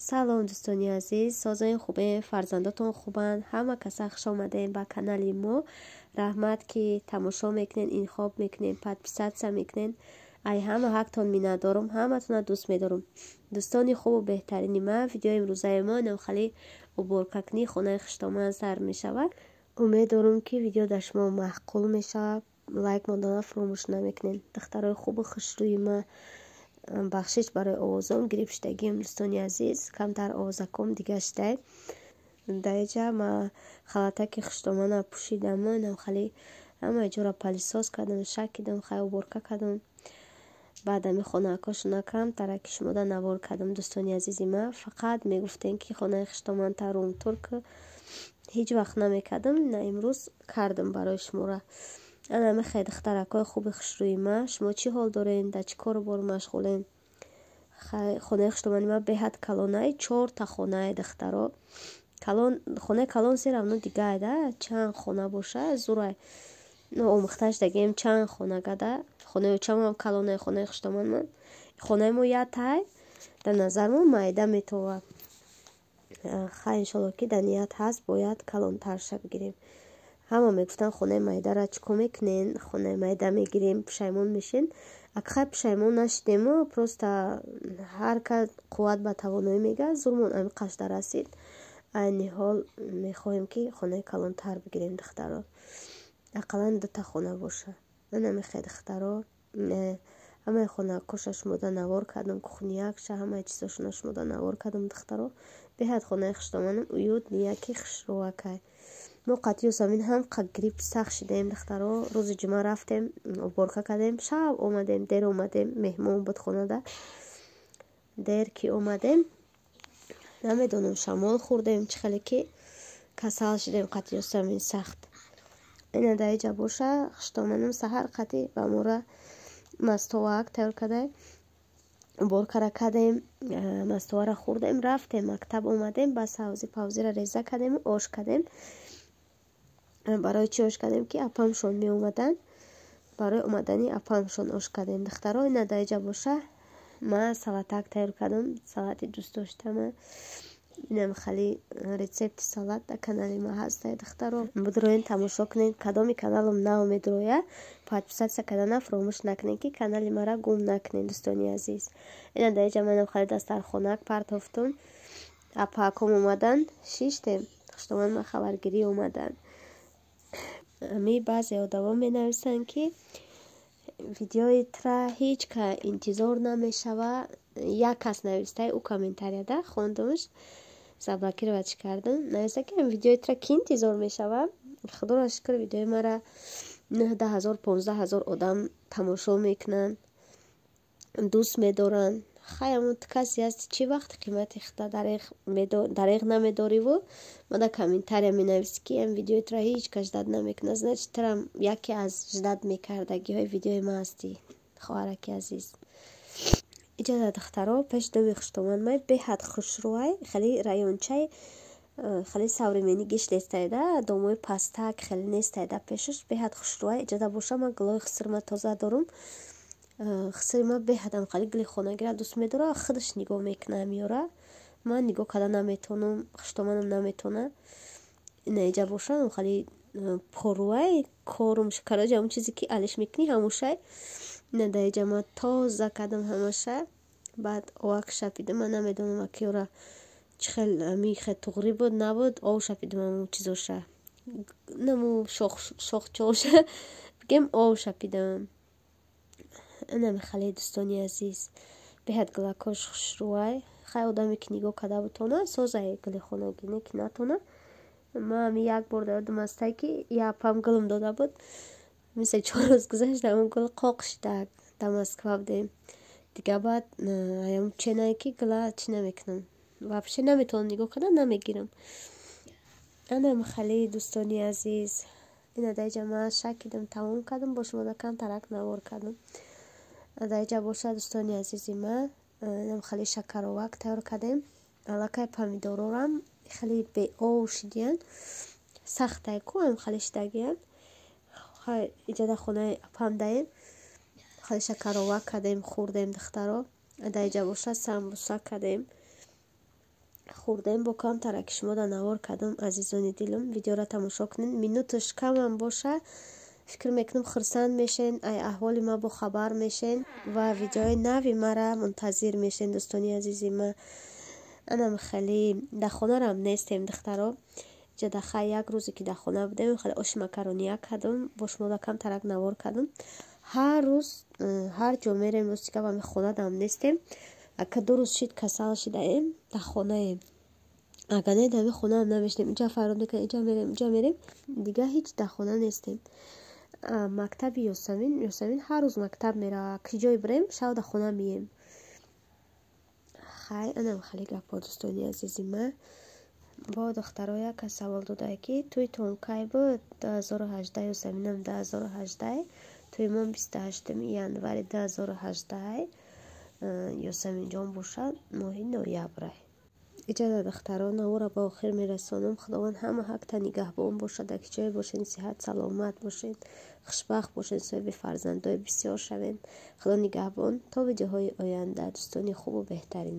Салом, дӯстони азиз, созои хубе, фарзандотон хубанд? Ҳама каса хуш омадем ба канали мо. Раҳмат, ки тамошо мекунен, интихоб мекунен, подписаться мекунен. Ай ҳама ҳақтон миннатдорум, ҳаматона дӯст медорум. Дӯстони хубу беҳтарини ман, видеои имрӯзаи мо инам хали уборкакунии хонаи хуштоман сар мешавад. Умед дорум, ки видео дар шумо маъқул мешавад. Лайк мондана фуромӯш намекунед. Духтарои хубу хушрӯи ман, бахшиш барои овозом, грипп шудагиам, дӯстони азиз, камтар овозаком дига шудай. Даиҷа ма халатаки хуштомана пӯшидаму инам хали ҳамаи ҷоро пылесос кардам, шакидам, хай, уборка кардам. Баъд ами хонаакошона камтараки шумода навор кардам. Дӯстони азизи ман, фақат мегуфтем, ки хонаи хуштоманта рум-тур ҳеҷ вақт намекардам, на имрӯз кардам барои шуморо. Ана мехе, духтаракҳои хуби хушрӯи ман, шумо чӣ ҳол дорен, дар чӣ кору бор машғулен? Хонаи хуштомани ман беҳад калонай, чорта хонае, духтаро. Калон, хонаи калон се равно дигай да, чанд хона боша, зурай. Омӯхта шудагием чанд хона гада. Хонаи очамам калонай, хонаи хуштоманман. Хонаи мо ятай, дар назар мо майда метова. Хай, иншолло, ки дар ният ҳаст, бояд калонтарша бигирем. Ҳама мегуфтанд: «Хонаи майдара чӣ кор мекунен, хонаи майда мегирем, пушаймон мешен». Ак хай, пушаймон нашидему, просто ҳар кас қувват ба тавоноӣ мега, зурмон ами қашда расид. Айни ҳол мехоҳем, ки хонаи калонтар бигирем, духтаро, ақаллан дута хона боша. Ана мехе, духтаро, ҳамаи хонакоша шумода навор кардам, кухниякша, ҳамаи чизошона шумода навор кардам, духтаро. Беҳад хонаи хуштоманам уютный, яки хушрӯакай. Мо қатъи Ёсамин ҳам грипп сахт шидаем, духтаро. Рӯзи ҷумъа рафтем, уборка кардем, шаб омадем, дер омадем, меҳмон буд хонада. Дер ки омадем, намедонам, шамол хӯрдем, чӣ хеле ки касал шудем қатъи Ёсамин сахт. Ина даиҷа боша, хуштоманам саҳар қатъи ба мора мастоваак тайёр кардай. Уборкара кардем, мастоваро хӯрдем, рафтем мактаб, омадем, ба савзи павзира реза кардему ош кардем. Барои чӣ ош кардем? Ки апамшон меомаданд, барои омадани апамшон ош кардем, духтаро. Ина даиҷа боша, ман салатак тайёр кардам, салати дӯстдоштама. Инам хали рецепти салат дар канали ма ҳастай, духтаро, бидроен, тамошо кунед. Кадоми каналам нав медроя, подписаться кардана фаромӯш накунед, ки канали мара гум накунед, дӯстони азиз. Ина даиҷа манам хали дастархонак партофтум. Апааком омаданд, шиштем, хуштоман ма хабаргирӣ омаданд. Ами баъзе одамо менависанд, ки видеои тра ҳеҷ ка интизор намешава. Як кас навистай, ӯ комментарияда хондумш, заблокировать кардам. Нависта, ки видеои тра ки интизор мешава? Худоро шукр, видеои мара 9 000, 15 000 одам тамошо мекунанд, дӯст медоранд. Хай, ҳамун ту касе ҳасти, чӣ вақт қимати худа дареғ намедориву мада комментария менависӣ, ки ам видеои тра ҳеҷ кас ждать намекунад. Значит, трам яке аз ждать мекардагиҳои видеои ма ҳастӣ, хоҳараки азиз. Иҷоза, духтаро, пеши доми хуштоманмай беҳад хушрӯай, хеле райончаи хеле современный гиш нестайда, домои пастак хеле нестайда, пешаш беҳад хушрӯай. Иҷоза боша, ман гулои хусурма тоза дорум. Хусури ма беҳадам хеле гули хонагира дӯст медора, худаш нигоҳ мекуна меёра. Ман нигоҳ карда наметавонам, хуштоманам наметавона. Ина иҷа боша, хеле порӯай корум, короче, ҳамон чизе ки алиш мекунӣ, ҳамушай. Ина даиҷа ма тоза кардам ҳамаша, баъд овак шапидам. Ман намедонам, акёра чӣ хел ами хел туғрӣ буд, набуд, ов шапидам ҳамун чизоша, наму шохчоша бигем, ов шапидам. Инами хеле, дӯстони азиз, беҳад гулакош хушрӯай. Хай, одаме ки нигоҳ карда бутона, созай гули хонагӣ, не ки натона. Ман ами як бор дар ёдам астае, ки як апам гулм дода буд, мисли 4 рӯз гузашт, ҳамон гул қоқ шуда. Дар Москва будем дига. Баъд аям ченае ки гула чӣ намекунам, вообще наметавонам нигоҳ кардан, намегирам. Анам хеле, дӯстони азиз, ина даиҷа ман шакидам, тамом кардам, бо шумо камтарак навор кардам. Даиҷа боша, дӯстони азизи ман, инам хеле шакаровак тайёр кардем. Аллакай помидорорам хеле беов шидиянд, сахтай ку ам хеле шидагиянд. Иҷа дар хонаи апам даем, хеле шакаровак кардем, хӯрдем, духтаро. Даиҷа боша, самбуса кардем. Хӯрдем, бо камтара ки шумо да навор кардам. Азизони дилам, видеоро тамошо кунед, минуташ камам боша, фикр мекунам, хурсанд мешен, ай аҳволи ма бохабар мешен ва видеои нави мара мунтазир мешен. Дӯстони азизи ма, анам хеле дар хонарам нестем, духтаро. Иҷа дахай як рӯзе ки дар хона будем, хеле оши макарония кардам, бо шумо да камтарак навор кардам. Ҳар рӯз ҳар ҷо мерем, рости гап, ами хонадам нестем. Ака 2 рӯз шид, касал шидаем, дар хонаем. Агар не, дар хонаам намешинем. Инҷа фарёд мекунем, инҷа мерем, инҷа мерем, дигар ҳеҷ дар хона нестем. Мактаби Ёсамин, Ёсамин ҳар рӯз мактаб меравад. Ки ҷое бирем, шав дар хона мием. Хай, анам хеле гапҳо, дӯстони азизи ма. Бо духтаро яка савол додае, ки тӯйтон кай буд? 2018. Ёсаминам 2018. Тӯймон 28-уми январи 2018. Ёсаминҷон бошад, моҳи ноябрай. Иҷоза, духтаро, навора ба охир мерасонам. Худованд ҳама ҳақта нигаҳбон бошад. Дар ки ҷое бошед, сиҳат саломат бошед, хушбахт бошед, соҳиби фарзандои бисёр шавед. Худо нигаҳбон, то видеоҳои оянда, дӯстони хубу беҳтарин.